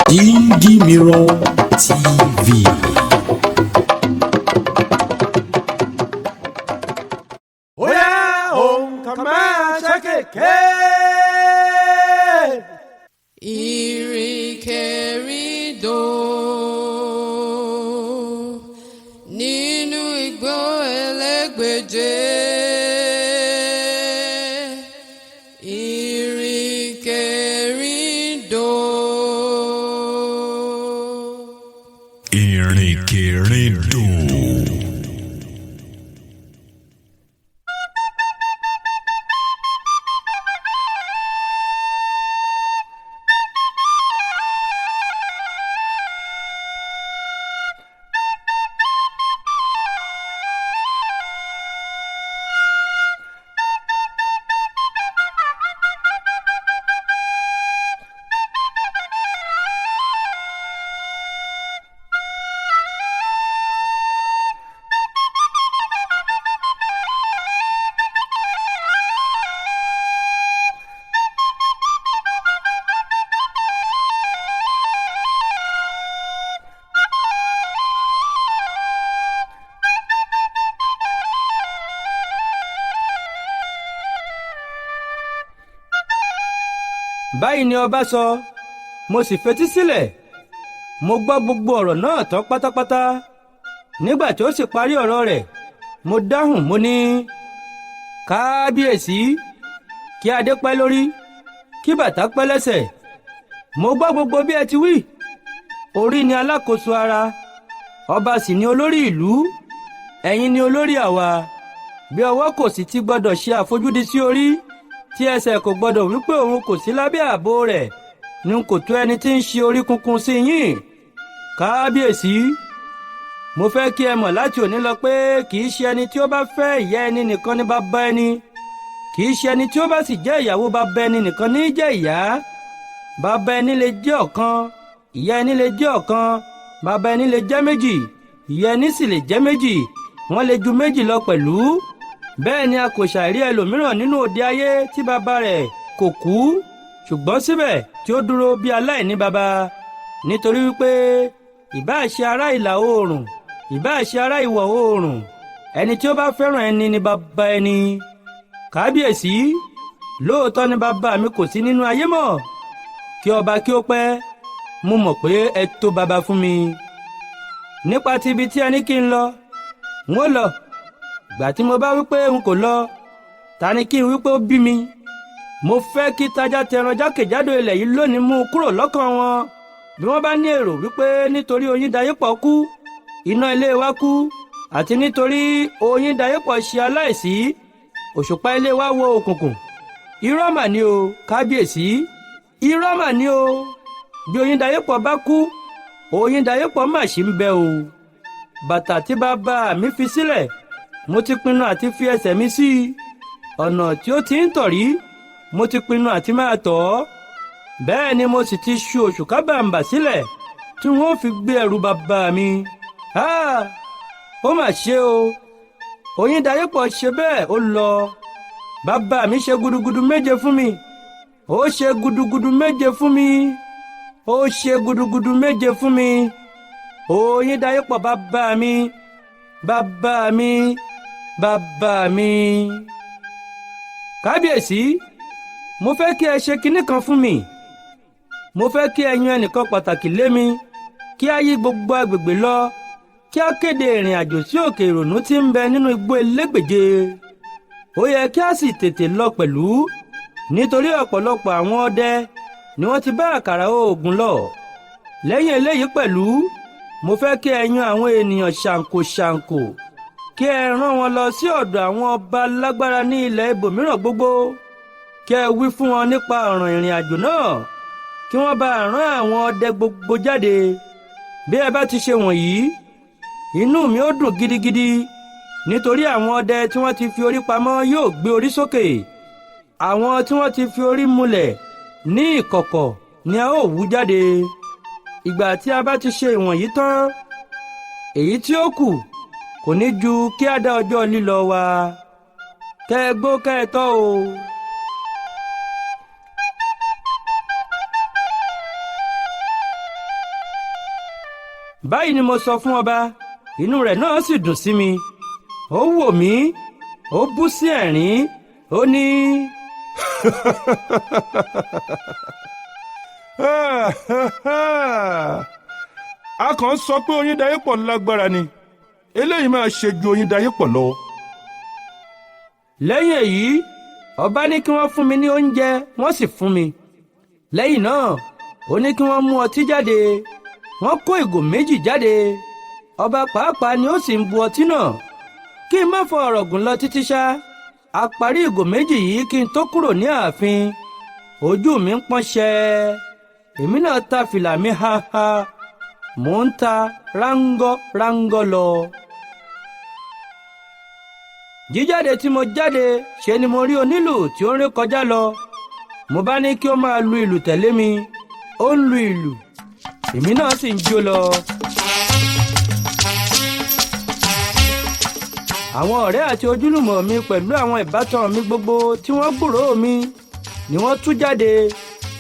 Díngí Mirror TV. Óyá òun kàn máa ṣe kéèké. Ìrìnkèrindò nínú igbó ẹlẹ́gbẹ̀je. Ìrìnkèrindò. Ìrìnkèrindò. Báyìí ni ọba sọ. Mo sì fetí sílẹ̀, mo gbọ́ gbogbo ọ̀rọ̀ náà tán pátápátá. Nígbà tí ó sì parí ọ̀rọ̀ rẹ̀, mo dáhùn, mo ní, "Kábíyèsí, kí adé pẹ́ lórí, kí bàtà pẹ́ lẹ́sẹ̀. Mo gbọ́ gbogbo bí ẹ ti wí. Orí ni alákòóso ara, ọba sì ni olórí ìlú, ẹ̀yin ni olórí àwa. Bí ọwọ́ kò sì ti gbọ́dọ̀ ṣe àfojúdi sí orí, tí ẹsẹ̀ kò gbọ́dọ̀ wípé òun kò sí lábẹ́ ààbò rẹ̀, ni kò tó ẹni tí ń ṣe orí kunkun sí yín. Kábíyèsí, mo fẹ́ kí ẹ mọ̀ láti òní lọ pé kì í ṣe ẹni tí ó bá fẹ́ ìyá ẹni nìkan ní bàbá ẹni, kì í ṣe ẹni tí ó bá sì jẹ́ ìyàwó bàbá ẹni nìkan ní jẹ́ ìyá. Bàbá ẹni lè jẹ́ ọ̀kan, ìyá ẹni lè jẹ́ ọ̀kan, bàbá ẹni lè jẹ́ méjì, ìyá ẹni sì lè jẹ́ méjì, wọ́n lè ju méjì lọ pẹ̀lú. Bẹ́ẹ̀ ni a kò ṣàìrí ẹlòmíràn nínú òde ayé tí bàbá rẹ̀ kò kú, ṣùgbọ́n síbẹ̀ tí ó dúró bí aláìní bàbá, nítorí wípé ìbáà ṣe ará ìlà oòrùn, ìbáà ṣe ará ìwọ̀ oòrùn, ẹni tí ó bá fẹ́ràn ẹni ni bàbá ẹni. Kábíyèsí, lóòótọ́ ni bàbá mi kò sí nínú ayé mọ́. Kí ọba kí ó pẹ́, mo mọ̀ pé ẹ tó bàbá fún mi. Nípa ti ibi tí ẹ ní kí n lọ, n ó lọ. Gbà tí mo bá wípé n kò lọ, ta ni kí n wípé ó bí mi? Mo fẹ́ kí tajà tẹran jákèjádò ilẹ̀ yìí lónìí mú un kúrò lọ́kàn wọn, bí wọ́n bá ní èrò wípé nítorí Oyíndayépọ̀ kú, iná ilé wa kú, àti nítorí Oyíndayépọ̀ ṣe aláìsí, òṣùpá ilé wa wọ òkùnkùn. Irọ́ mà ni o, kábíyèsí, irọ́ mà ni o. Bí Oyíndayépọ̀ bá kú, Oyíndayépọ̀ mà ṣì ń bẹ o. Bàtà tí bàbá mi fi sílẹ̀, mo ti pinnu àti fi ẹsẹ̀ mi sí i. Ọ̀nà tí ó ti ń tọ̀ rí, mo ti pinnu àti máa tọ̀ ọ́. Bẹ́ẹ̀ ni mo sì ti ṣu òṣùká bàǹbà sílẹ̀ tí wọ́n fi gbé ẹrù bàbá mi. Ó mà ṣe o, Oyíndayépọ̀ ṣe bẹ́ẹ̀, ó lọ. Bàbá mi ṣe gudugudu méje fún mi, ó ṣe gudugudu méje fún mi, ó ṣe gudugudu méje fún mi. Oyíndayépọ̀ bàbá mi, bàbá mi, bàbá mi. Kábíyèsí, mo fẹ́ kí ẹ ṣe kinní kan fún mi. Mo fẹ́ kí ẹ yan ẹnìkan pàtàkì lé mi, kí a yí gbogbo agbègbè lọ, kí a kéde ìrìn àjò sí òkè ìrònú tí ń bẹ nínú igbó elégbèje. Ó yẹ kí a sì tètè lọ pẹ̀lú, nítorí ọ̀pọ̀lọpọ̀ àwọn ọdẹ ni wọ́n ti bá àkàrà oògùn lọ. Lẹ́yìn eléyìí pẹ̀lú, mo fẹ́ kí ẹ yan àwọn ènìyàn ṣàǹkóṣàǹkó, kí ẹ rán wọn lọ sí ọ̀dọ̀ àwọn ọba lágbára ní ilẹ̀ ibòmíràn gbogbo, kí ẹ wí fún wọn nípa ọ̀ràn ìrìn àjò náà, kí wọ́n bá rán àwọn ọdẹ gbogbo jáde. Bí ẹ bá ti ṣe wọ̀nyí, inú mi ó dùn gidigidi, nítorí àwọn ọdẹ tí wọ́n ti fi orí pamọ́ yóò gbé orí sókè. Àwọn tí wọ́n ti fi orí mulẹ̀ ní ìkọ̀kọ̀ ni a ó wú jáde. Ìgbà tí a bá ti ṣe ìwọ̀nyí tán, èyí tí ó kù kò ní ju kí a dá ọjọ́ lílọ wa. Kẹ́ ẹ gbó kẹ́ ẹ tọ́ o. Báyìí ni mo sọ fún ọba, inú rẹ̀ náà sì dùn sí mi. Ó wò mí, ó bú sí ẹ̀rín, ó ní. A kàn ń sọ pé Oyíndayépọ̀ lágbára ni, eléyìí máa ṣe ju Oyíndayépọ̀ lọ. Lẹ́yìn èyí, ọba ní kí wọ́n fún mi ní oúnjẹ, wọ́n sì fún mi. Lẹ́yìn náà, ó ní kí wọ́n mú ọtí jáde. Wọ́n kó ìgò 2 jáde. Ọba pàápàá ni ó sì ń bu ọtí náà. Kí n má fọ ọ̀rọ̀ gùn lọ títí ṣá, a parí ìgò 2 yìí kí n tó kúrò ní ààfin. Ojú mi ń pọ́n ṣẹ. Èmi náà ta fìlà mi ha ha. Mò ń ta rángọ́ rángọ́ lọ. Jíjáde tí mo jáde, ṣe ni mo rí onílù tí ó ń ré kọjá lọ. Mo bá ní kí ó máa lu ìlù tẹ̀lé mi. Ó ń lu ìlù, èmi náà sì ń jó lọ. Àwọn ọ̀rẹ́ àti ojúlùmọ̀ mi pẹ̀lú àwọn ìbátan mi gbogbo tí wọ́n gbúròó mi ni wọ́n tú jáde,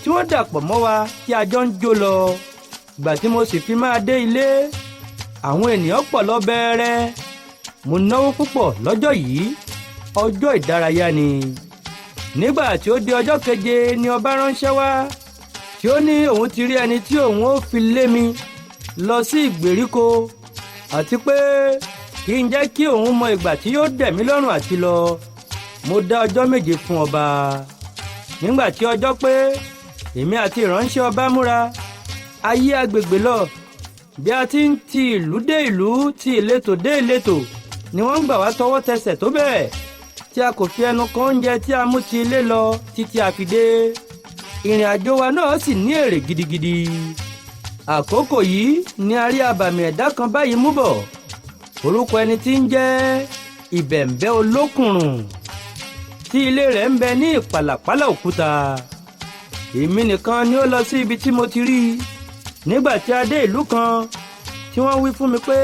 tí wọ́n dàpọ̀ mọ́ wa tí a jọ ń jó lọ. Ìgbà tí mo sì fi máa dé ilé, àwọn ènìyàn pọ̀ lọ bẹ́ẹ̀rẹ́. Mo náwó púpọ̀ lọ́jọ́ yìí, ọjọ́ ìdárayá ni. Nígbà tí ó di ọjọ́ keje ni ọba ránṣẹ́ wá, tí ó ní òun ti rí ẹni tí òun ó fi lé mi lọ sí ìgbèríko, àti pé kí n jẹ́ kí òun mọ ìgbà tí yóò dẹ̀ mí lọ́rùn àti lọ. Mo dá ọjọ́ 7 fún ọba. Nígbà tí ọjọ́ pé, èmi àti ìránṣẹ́ ọba múra ayé agbègbè lọ. Bí a ti ń ti ìlú dé ìlú, ti ìletò dé ìletò, ni wọ́n ń gbà wá tọwọ́ tẹsẹ̀ tó bẹ́ẹ̀ tí a kò fi ẹnu kan oúnjẹ tí a mú ti ilé lọ títí a fi dé. Ìrìn àjò wa náà sì ní èrè gidigidi. Àkókò yìí ni a rí abàmì ẹ̀dá kan báyìí mú bọ̀. Orúkọ ẹni tí ń jẹ́ Ìbẹ̀m̀bẹ́ Olókùnrùn, tí ilé rẹ̀ ń bẹ ní ìpàlàpálà òkúta. Èmi nìkan ni ó lọ sí ibi tí mo ti rí i. Nígbà tí a dé ìlú kan tí wọ́n wí fún mi pé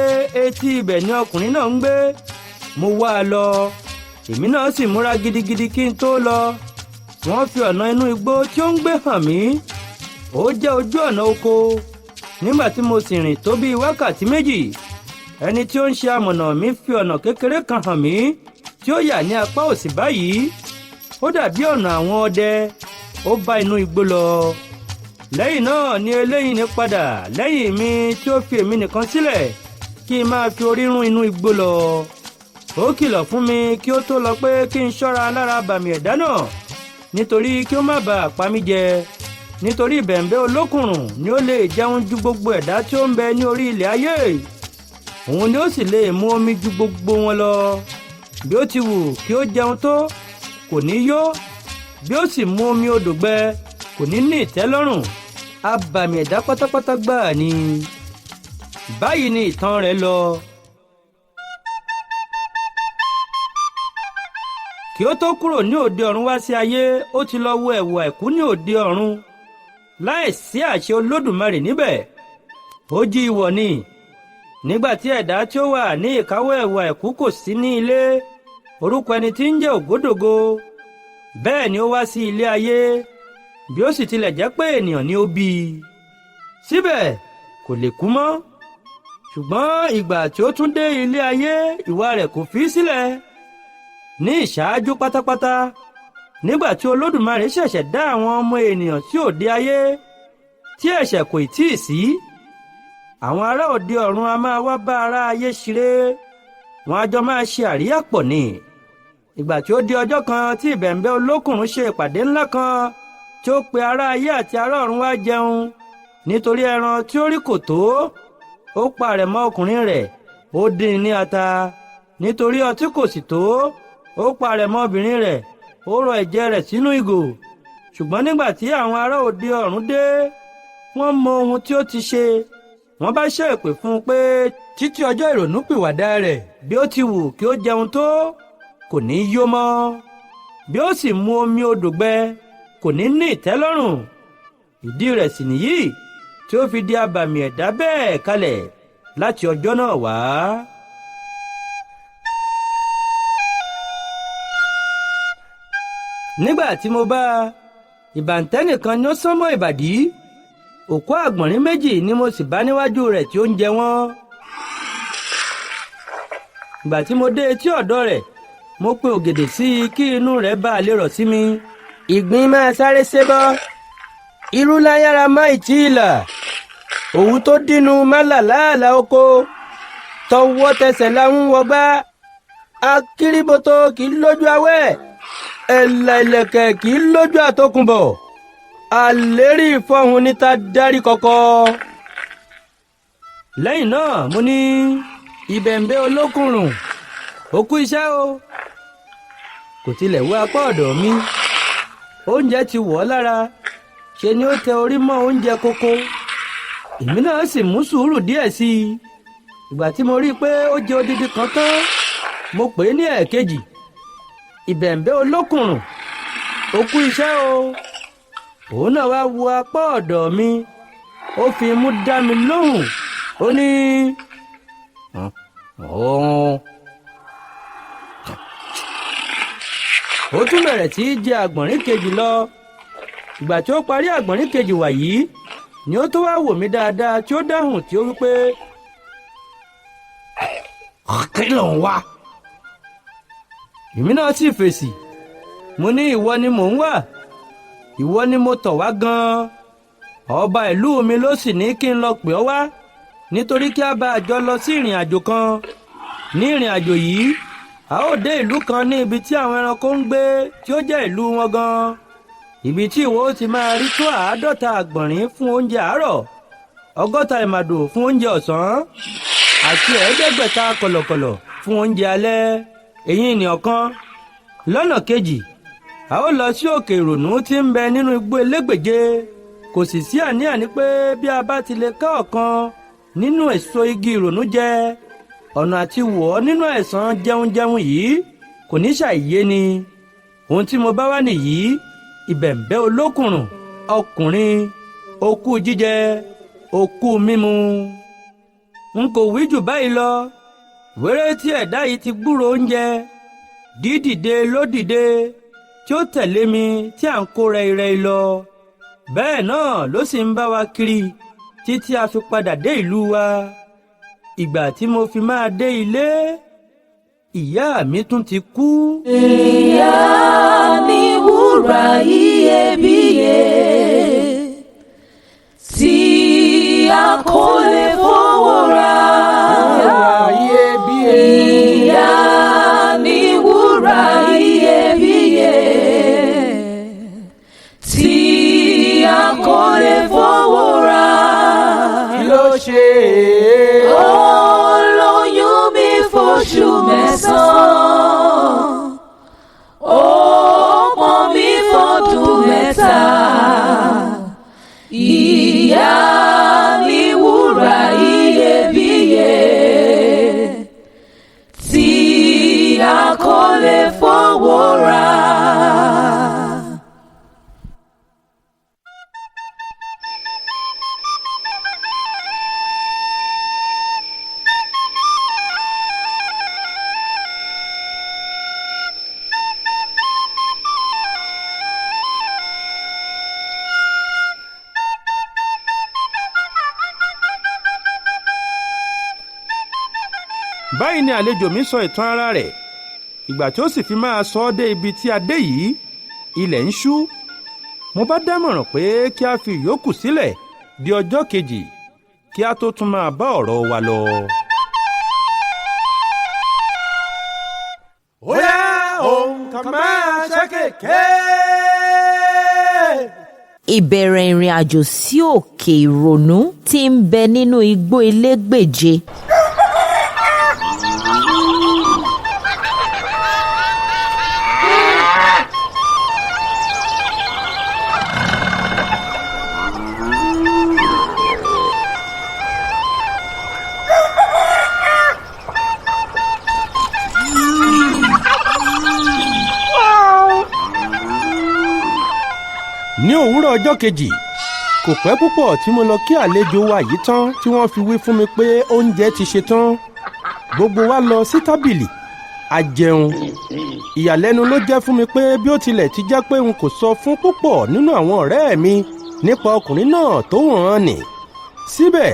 etí ibẹ̀ ni ọkùnrin náà ń gbé, mo wá a lọ. Èmi náà sì múra gidigidi kí n tó lọ. Wọ́n fi ọ̀nà inú igbó tí ó ń gbé hàn mí. Ó jẹ́ ojú ọ̀nà oko. Nígbà tí mo sì rìn tó bíi wákàtí 2, ẹni tí ó ń ṣe amọ̀nà mi fi ọ̀nà kékeré kan hàn mí tí ó yà ní apá òsì báyìí. Ó dàbí ọ̀nà àwọn ọdẹ, ó bá inú igbó lọ. Lẹ́yìn náà ni eléyìí ní padà lẹ́yìn mi tí ó fi èmi nìkan sílẹ̀ kí n máa fi orí rún inú igbó lọ. Ó kìlọ̀ fún mi kí ó tó lọ pé kí n ṣọ́ra lára bàmì ẹ̀dá náà, nítorí kí ó má bàa pa mí jẹ, nítorí Ìbẹ̀m̀bẹ́ Olókùnrùn ni ó lè jẹun ju gbogbo ẹ̀dá tí ó ń bẹ ní orí ilẹ̀ ayé. Òun ni ó sì lè mu omi ju gbogbo wọn lọ. Bí ó ti wù kí ó jẹun tó, kò ní yó. Bí ó sì mu omi odò gbẹ, kò ní ní ìtẹ́lọ́rùn. Abàmì ẹ̀dá pátápátá gbáà ni. Báyìí ni ìtàn rẹ̀ lọ. Kí ó tó kúrò ní òde ọ̀run wá sí ayé, ó ti lọ wo ẹ̀wù àìkú ní òde ọ̀run láìsí àṣẹ Olódùmarè níbẹ̀. Ó jí ìwọ̀ ni. Nígbà tí ẹ̀dá tí ó wà ní ìkáwọ́ ẹ̀wù àìkú kò sí ní ilé, orúkọ ẹni tí ń jẹ́ Ògódògo. Bẹ́ẹ̀ ni ó wá sí ilé ayé, bí ó sì tilẹ̀ jẹ́ pé ènìyàn ni ó bí i. Síbẹ̀ kò lè kú mọ́. Ṣùgbọ́n ìgbà tí ó tún dé ilé ayé, ìwà rẹ̀ kò fi sílẹ̀. Ní ìṣáájú pátápátá, nígbà tí Olódùmarè ṣẹ̀ṣẹ̀ dá àwọn ọmọ ènìyàn sí òde ayé, tí ẹ̀ṣẹ̀ kò tíì sí, àwọn ará òde ọ̀run a máa wá bá ará ayé ṣeré, wọn a jọ máa ṣe àríyá pọ̀ ni. Ìgbà tí ó di ọjọ́ kan tí Ìbẹ̀m̀bẹ́ Olókùnrùn ṣe ìpàdé ńlá kan tí ó pe ará ayé àti ará ọ̀run wá jẹun, nítorí ẹran tí ó rí kò tó, ó pa àrẹ̀mọ ọkùnrin rẹ̀, ó dín ní ata. Nítorí ọtí kò sì tó, ó pa àrẹ̀mọ obìnrin rẹ̀, ó rọ ẹ̀jẹ̀ rẹ̀ sínú ìgò. Ṣùgbọ́n nígbà tí àwọn ará òde ọ̀run dé, wọ́n mọ ohun tí ó ti ṣe. Wọ́n bá ṣe èpè fún un pé títí ọjọ́ ìrònúpìwàdà rẹ̀, bí ó ti wù kí ó jẹun tó, kò ní yó mọ́. Bí ó sì mu omi odò gbẹ, kò ní ní ìtẹ́lọ́rùn. Ìdí rẹ̀ sì nìyí tí ó fi di abàmì ẹ̀dá bẹ́ẹ̀ kalẹ̀ láti ọjọ́ náà wá. Nígbà tí mo bá a, ìbàǹtẹ́ nìkan ni ó sán mọ́ ìbàdí. Òkú àgbọ̀nrín méjì ni mo sì bá níwájú rẹ̀ tí ó ń jẹ wọ́n. Ìgbà tí mo dé etí ọ̀dọ̀ rẹ̀, mo pe ògèdè sí i kí inú rẹ̀ bá a lè rọ̀ sí mi. Ìgbín máa sáré sébọ́, irú láyára má ìtì ìlà, òwú tó dínú má là láàlà oko, tọwọ́ tẹsẹ̀ la ń wọgbá, akíríboto kì í lójú awẹ́, ẹ̀là ìlẹ̀kẹ̀ kì í lójú àtòkùnbọ̀, àlérí ìfọ̀hún níta dárí kọ̀kọ́. Lẹ́yìn náà mo ní ìbẹ̀ǹbẹ̀ olókùnrùn, ó kú iṣẹ́ o. Kò tilẹ̀ wọ apá ọ̀dọ̀ mi, oúnjẹ ti wọ̀ ọ́ lára, ṣe ni ó tẹ orí mọ́ oúnjẹ kókó. Èmi náà sì mú sùúrù díẹ̀ sí i. Ìgbà tí mo rí i pé ó jẹ odidi kan tán, mo pè é ní ẹ̀ẹ̀kejì, ìbẹ̀ǹbẹ̀ olókùnrùn, ó kú iṣẹ́ o. Òun náà wá wo apá ọ̀dọ̀ mi, ó fi imú dá mi lóhùn, ó ní òun. Ó tún bẹ̀rẹ̀ sí í jẹ àgbọ̀nrín kejì lọ. Ìgbà tí ó parí àgbọ̀nrín kejì wàyí ni ó tó wá wò mí dáadáa tí ó dáhùn tí ó wí pé, kí ló ń wá? Èmi náà sì fèsì, mo ní ìwọ ni mò ń wá, ìwọ ni mo tọ̀ wá gan-an. Ọba ìlú mi ló sì ní kí n lọ pè ọ́ wá, nítorí kí a bá a jọ lọ sí ìrìn àjò kan. Ní ìrìn àjò yìí, a ó dé ìlú kan ní ibi tí àwọn ẹranko ń gbé tí ó jẹ́ ìlú wọn gan-an. Ibi tí ìwọ ó ti máa rí tó 50 àgbọ̀nrín fún oúnjẹ àárọ̀, 60 ìmàdò fún oúnjẹ ọ̀sán, àti 500 kọ̀lọ̀kọ̀lọ̀ fún oúnjẹ alẹ́. Èyí ni ọ̀kan. Lọ́nà kejì, a ó lọ sí òkè ìrònú tí ń bẹ nínú igbó elégbèje. Kò sì sí àní-àní pé bí a bá ti lè ká ọ̀kan nínú èso igi ìrònú jẹ, ọ̀nà àti wọ̀ ọ́ nínú àìsàn jẹunjẹun yìí kò ní ṣàìyé ni. Ohun tí mo bá wá nìyí, ìbẹ̀ǹbẹ̀ olókùnrùn, ọkùnrin, okú jíjẹ, okú mímu. N kò wí jù báyìí lọ. Wéré tí ẹ̀dá yìí ti gbúrò oúnjẹ, dídìde ló dìde tí ó tẹ̀lé mi tí à ń kó rẹ́irẹ́i lọ. Bẹ́ẹ̀ náà ló sì ń bá wa kiri títí a fi padà dé ìlú wa. Ìgbà tí mo fi máa dé ilé, ìyá mi tún ti kú. Ìyá ni wúrà iyebíye tí a kò lè fowó rà. Ìyá ni wúrà iyebíye tí a kò lè fowó rà. Kí ló ṣe é? Olóyún mi fóṣù mẹ́sàn-án, ó pọn mi fọ́dún mẹ́ta. Ìyá ni wúrà iyebíye tí a kò lè fowó rà. Báyìí ni àlejò mi sọ ìtàn ara rẹ̀. Ìgbà tí ó sì fi máa sọ ọ́ dé ibi tí a dé yìí, ilẹ̀ ń ṣú. Mo bá dámọ̀ràn pé kí a fi ìyókù sílẹ̀ di ọjọ́ kejì kí a tó tún máa bá ọ̀rọ̀ wa lọ. Ó yá, òun kàn máa ṣe kéèké. Ìbẹ̀rẹ̀ ìrìn àjò sí òkè ìrònú tí ń bẹ nínú igbó elégbèje. Ní òwúrọ̀ ọjọ́ kejì, kò pẹ́ púpọ̀ tí mo lọ kí àlejò wa yìí tán tí wọ́n fi wí fún mi pé oúnjẹ ti ṣe tán. Gbogbo wa lọ sí tábìlì. A jẹun. Ìyàlẹ́nu ló jẹ́ fún mi pé bí ó tilẹ̀ ti jẹ́ pé n kò sọ fún púpọ̀ nínú àwọn ọ̀rẹ́ mi nípa ọkùnrin náà tó wọ̀n nì, síbẹ̀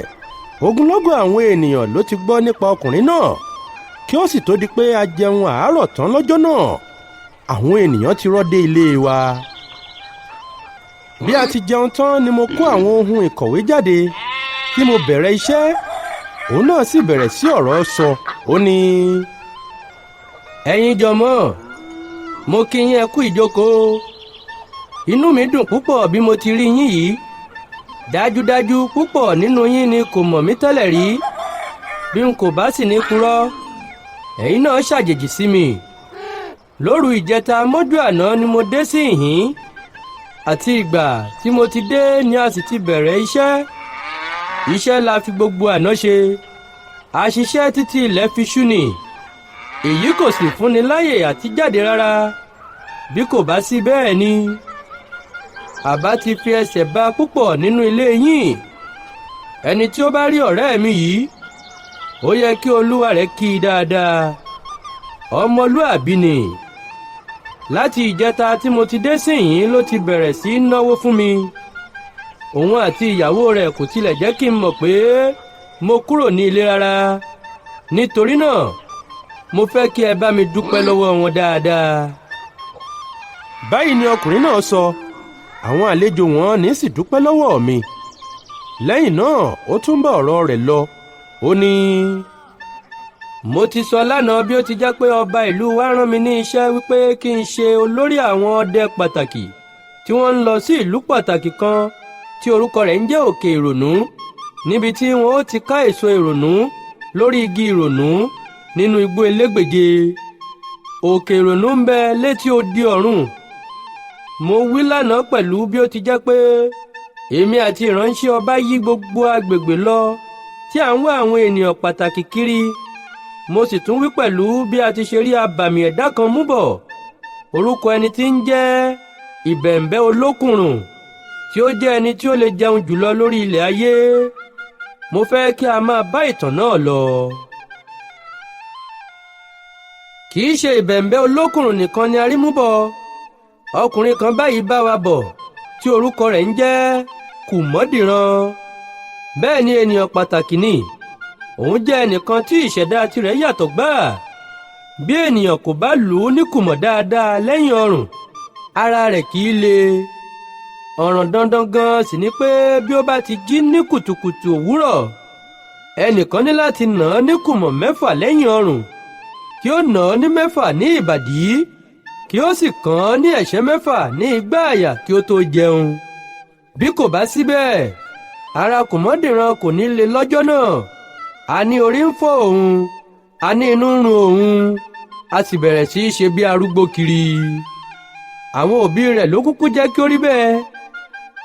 ogunlọ́gọ̀ àwọn ènìyàn ló ti gbọ́ nípa ọkùnrin náà. Kí ó sì tó di pé a jẹun àárọ̀ tán lọ́jọ́ náà, àwọn ènìyàn ti rọ́ dé ilé wa. Bí a ti jẹun tán ni mo kó àwọn ohun ìkọ̀wé jáde tí mo bẹ̀rẹ̀ iṣẹ́. Òun náà sì bẹ̀rẹ̀ sí ọ̀rọ̀ sọ. Ó ní: Ẹ̀yin jọmọ́, mo kí yín, ẹ kú ìjókòó. Inú mi dùn púpọ̀ bí mo ti rí yín yìí. Dájúdájú, púpọ̀ nínú yín ni kò mọ̀ mí tẹ́lẹ̀ rí. Bí n kò bá sì ní purọ́, ẹ̀yin náà ṣàjèjì sí mi. Lóru ìjẹta mọ́jú àná ni mo dé sí ìhín. Àti ìgbà tí mo ti dé ni a sì ti bẹ̀rẹ̀ iṣẹ́. Iṣẹ́ la fi gbogbo àná ṣe. A ṣiṣẹ́ títí ilẹ̀ fi ṣú ni. Èyí kò sì fúnni láyè àti jáde rárá. Bí kò bá sí bẹ́ẹ̀ ni, àbá ti fi ẹsẹ̀ ba púpọ̀ nínú ilé yín. Ẹni tí ó bá rí ọ̀rẹ́ mi yìí, ó yẹ kí olúwa rẹ̀ kí i dáadáa. Ọmọlúàbí ni. Láti ìjẹta tí mo ti dé síhìn ló ti bẹ̀rẹ̀ sí í náwó fún mi. Òun àti ìyàwó rẹ̀ kò tilẹ̀ jẹ́ kí n mọ̀ pé mo kúrò ní ilé rárá. Nítorí náà, mo fẹ́ kí ẹ bá mi dúpẹ́ lọ́wọ́ wọn dáadáa. Báyìí ni ọkùnrin náà sọ. Àwọn àlejò wọn ní sì dúpẹ́ lọ́wọ́ mi. Lẹ́yìn náà, ó tún bá ọ̀rọ̀ rẹ̀ lọ. Ó ní: Mo ti sọ lánàá bí ó ti jẹ́ pé ọba ìlú wa rán mi ní iṣẹ́ wípé kí n ṣe olórí àwọn ọdẹ pàtàkì tí wọ́n ń lọ sí ìlú pàtàkì kan tí orúkọ rẹ̀ ń jẹ́ Òkè Ìrònú, níbi tí wọ́n ó ti ká èso ìrònú lórí igi ìrònú nínú igbó elégbèje. Òkè Ìrònú ń bẹ létí odi ọ̀run. Mo wí lánàá pẹ̀lú bí ó ti jẹ́ pé èmi àti ìránṣẹ́ ọba yí gbogbo agbègbè lọ tí à ń wá àwọn ènìyàn pàtàkì kiri. Mo sì tún wí pẹ̀lú bí a ti ṣe rí abàmì ẹ̀dá kan mú bọ̀, orúkọ ẹni tí ń jẹ́ Ìbẹ̀m̀bẹ́ Olókùnrùn, tí ó jẹ́ ẹni tí ó lè jẹun jùlọ lórí ilẹ̀ ayé. Mo fẹ́ kí a máa bá ìtàn náà lọ. Kì í ṣe Ìbẹ̀m̀bẹ́ Olókùnrùn nìkan ni a rí mú bọ̀. Ọkùnrin kan báyìí bá wa bọ̀ tí orúkọ rẹ̀ ń jẹ́ Kùmọ́dìran. Bẹ́ẹ̀ ni, ènìyàn pàtàkì ni. Òun jẹ́ ẹnìkan tí ìṣẹ̀dá tirẹ̀ yàtọ̀ gbáà. Bí ènìyàn kò bá lù ú ní kùmọ̀ dáadáa lẹ́yìn ọrùn, ara rẹ̀ kì í le. Ọ̀ràn dandan gan sì ni pé bí ó bá ti jí ní kùtùkùtù òwúrọ̀, ẹnìkan ní láti nà án ní kùmọ̀ 6 lẹ́yìn ọrùn, kí ó nà án ní 6 ní ìbàdí, kí ó sì kàn án ní ẹ̀ṣẹ́ 6 ní igbá àyà kí ó tó jẹun. Bí kò bá síbẹ̀, ara Kùmọ́dìran kò ní le lọ́jọ́ náà. A ní orí ń fọ́ òun, a ní inú ń run òun, a sì bẹ̀rẹ̀ sí í ṣe bí arúgbó kiri. Àwọn òbí rẹ̀ ló kúkú jẹ́ kí ó rí bẹ́ẹ̀.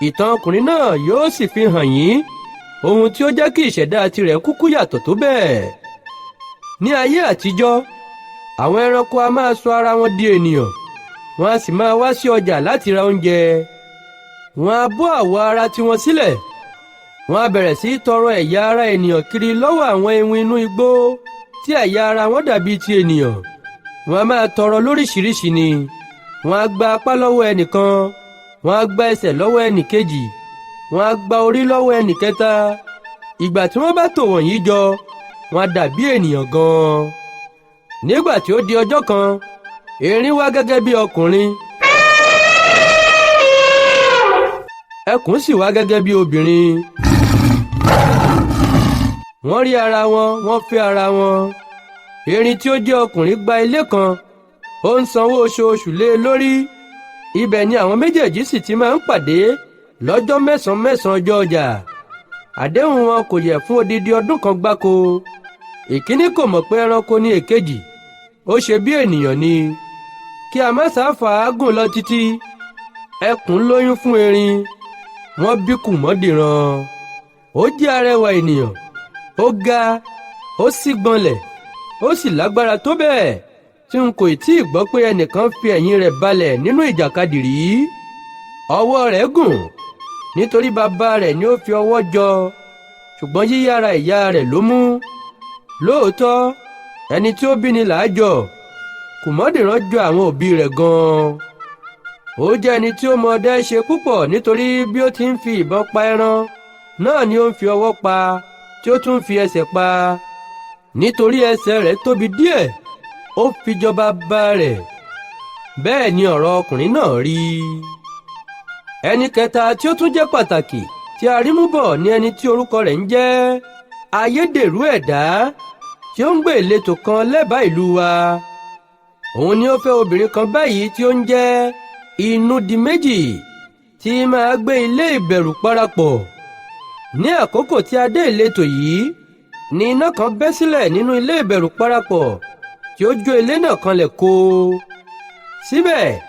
Ìtàn ọkùnrin náà yóò sì fi hàn yín ohun tí ó jẹ́ kí ìṣẹ̀dá tirẹ̀ kúkú yàtọ̀ tó bẹ́ẹ̀. Ní ayé àtijọ́, àwọn ẹranko a máa sọ ara wọn di ènìyàn, wọn a sì máa wá sí ọjà láti ra oúnjẹ. Wọn a bọ́ àwọ̀ ara tiwọn sílẹ̀, wọn a bẹ̀rẹ̀ sí í tọrọ ẹ̀yà ara ènìyàn kiri lọ́wọ́ àwọn iwin inú igbó tí ẹ̀yà ara wọn dàbí ti ènìyàn. Wọn a máa tọrọ lóríṣiríṣi ni. Wọn a gba apá lọ́wọ́ ẹnìkan, wọn a gba ẹsẹ̀ lọ́wọ́ ẹnìkejì, wọn a gba orí lọ́wọ́ ẹnìkẹta. Ìgbà tí wọ́n bá tò wọ̀nyí jọ, wọn a dàbí ènìyàn gan-an. Nígbà tí ó di ọjọ́ kan, erin wá gẹ́gẹ́ bí ọkùnrin, ẹkùn sì wá gẹ́gẹ́ bí obìnrin. Wọ́n rí ara wọn, wọ́n fẹ́ ara wọn. Erin tí ó jẹ́ ọkùnrin gba ilé kan, ó ń sanwó oṣooṣù lé e lórí. Ibẹ̀ ni àwọn méjèèjì sì ti máa ń pàdé lọ́jọ́ mẹ́sàn-án mẹ́sàn-án ọjọ́ ọjà. Àdéhùn wọn kò yẹ̀ fún odidi ọdún kan gbáko. Ìkíní kò mọ̀ pé ẹranko ni èkejì, ó ṣe bí ènìyàn ni. Kí a má sá fàágùn lọ títí, ẹkùn lóyún fún erin, wọ́n bí Kùmọ́dìran. Ó jẹ́ arẹwà ènìyàn, ó ga, ó sì gbọ̀nlẹ̀, ó sì lágbára tó bẹ́ẹ̀ tí n kò tí ì gbọ́ pé ẹnìkan fi ẹ̀yìn rẹ̀ balẹ̀ nínú ìjàkadì rí. Ọwọ́ rẹ̀ gùn nítorí bàbá rẹ̀ ni ó fi ọwọ́ jọ, ṣùgbọ́n yíyára ìyá rẹ̀ ló mú. Lóòótọ́, ẹni tí ó bí ni là á jọ. Kùmọ́dìrán jọ àwọn òbí rẹ̀ gan-an. Ó jẹ́ ẹni tí ó mọ ọdẹ ṣe púpọ̀ nítorí bí ó ti ń fi ìbọn pa ẹran náà ni ó ń fi ọwọ́ pa tí ó tún fi ẹsẹ̀ pa. Nítorí ẹsẹ̀ rẹ̀ tóbi díẹ̀, ó fi jọ bàbá rẹ̀. Bẹ́ẹ̀ ni ọ̀rọ̀ ọkùnrin náà rí. Ẹni kẹta tí ó tún jẹ́ pàtàkì tí a rí mú bọ̀ ni ẹni tí orúkọ rẹ̀ ń jẹ́ Ayédèrú Ẹ̀dá, tí ó ń gbé ìletò kan lẹ́bàá ìlú wa. Òun ni ó fẹ́ obìnrin kan báyìí tí ó ń jẹ́ Inúdiméjì, tí máa gbé ilé Ìbẹ̀rù parapọ̀. Ní àkókò tí a dé ìletò yìí ni iná kan bẹ́ sílẹ̀ nínú ilé Ìbẹ̀rù parapọ̀ tí ó jó ilé náà kanlẹ̀ kó. Síbẹ̀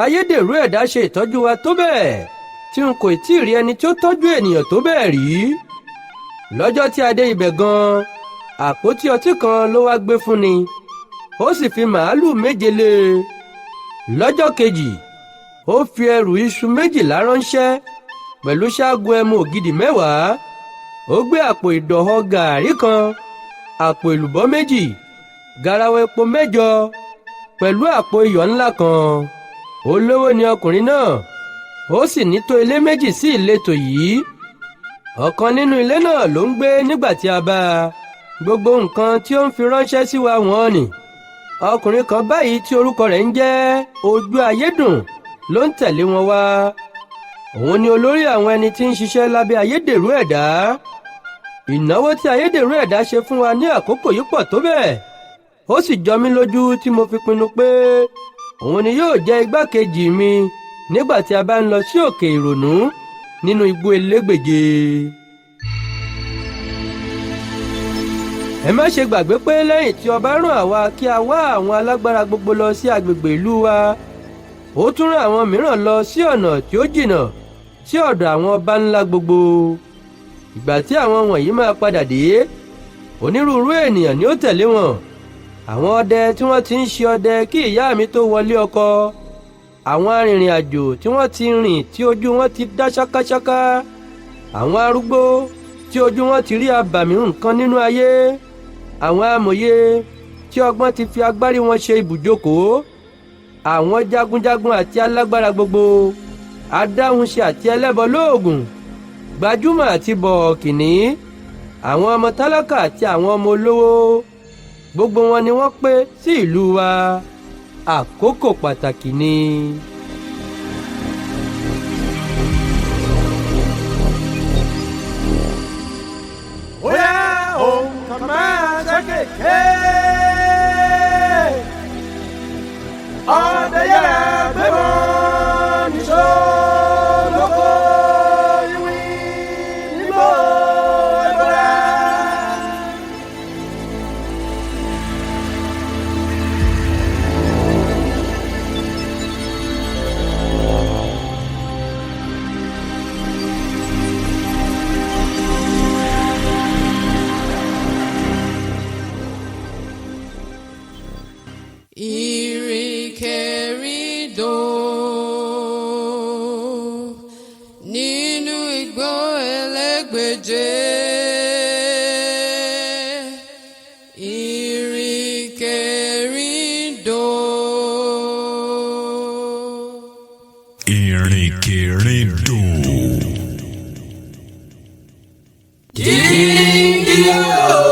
Ayédèrú Ẹ̀dá ṣe ìtọ́jú wa tó bẹ́ẹ̀ tí n kò tí ì rí ẹni tí ó tọ́jú ènìyàn tó bẹ́ẹ̀ rí. Lọ́jọ́ tí a dé ibẹ̀ gan-an, àpótí ọtí kan ló wá gbé fún ni, ó sì fi màálù 7 lé e. Lọ́jọ́ kejì, ó fi ẹrù iṣu 12 ránṣẹ́ pẹ̀lú ṣáàgùn ẹmu ògidì 10. Ó gbé àpò ìdọ̀họ gàárì kan, àpò èlùbọ́ 2, garawa epo 8 pẹ̀lú àpò iyọ̀ ńlá kan. Olówó ni ọkùnrin náà, ó sì ní tó ilé 2 sí ìletò yìí. Ọ̀kan nínú ilé náà ló ń gbé nígbà tí a bá a. Gbogbo nǹkan tí ó ń fi ránṣẹ́ sí wa wọ́n ni. Ọkùnrin kan báyìí tí orúkọ rẹ̀ ń jẹ́ Ojú Ayédùn ló ń tẹ̀lé wọn wá. Òun ni olórí àwọn ẹni tí ń ṣiṣẹ́ lábẹ́ Ayédèrú Ẹ̀dá. Ìnáwó tí Ayédèrú Ẹ̀dá ṣe fún wa ní àkókò yìí pọ̀ tó bẹ́ẹ̀, ó sì jọ mí lójú tí mo fi pinnu pé òun ni yóò jẹ́ igbákejì mi nígbà tí a bá ń lọ sí òkè Ìrònú nínú igbó elégbèje. Ẹ má ṣe gbàgbé pé lẹ́yìn tí ọba rán àwa kí a wá àwọn alágbára gbogbo lọ sí agbègbè ìlú wa, ó tún rán àwọn mìíràn lọ sí ọ̀nà tí ó jìnnà sí ọ̀dọ̀ àwọn ọba ńlá gbogbo. Ìgbà tí àwọn wọ̀nyí máa padà dé, onírúurú ènìyàn ni ó tẹ̀lé wọn. Àwọn ọdẹ tí wọ́n ti ń ṣe ọdẹ kí ìyá mi tó wọlé ọkọ, àwọn arìnrìn-àjò tí wọ́n ti rìn tí ojú wọn ti dá ṣákáṣáká, àwọn arúgbó tí ojú wọn ti rí abàmì nǹkan nínú ayé, àwọn amòye tí ọgbọ́n ti fi agbárí wọn ṣe ibùjókòó, àwọn jagunjagun àti alágbára gbogbo, adáhunṣe àti ẹlẹ́bọ lóògùn, gbajúmọ̀ àti bọ̀ọ̀kìnní, àwọn ọmọ tálákà àti àwọn ọmọ olówó, gbogbo wọn ni wọ́n pé sí ìlú wa. Àkókò pàtàkì ni. Ó yá, òun kan máa ṣe kéèké. Ọdẹ yára gbé wọn níṣó lóko ìwé nígbò ẹgbẹ́ra. Ìrìnkèrindò nínú igbó elégbèje. Ìrìnkèrindò. Ìrìnkèrindò. Jíǹgì o.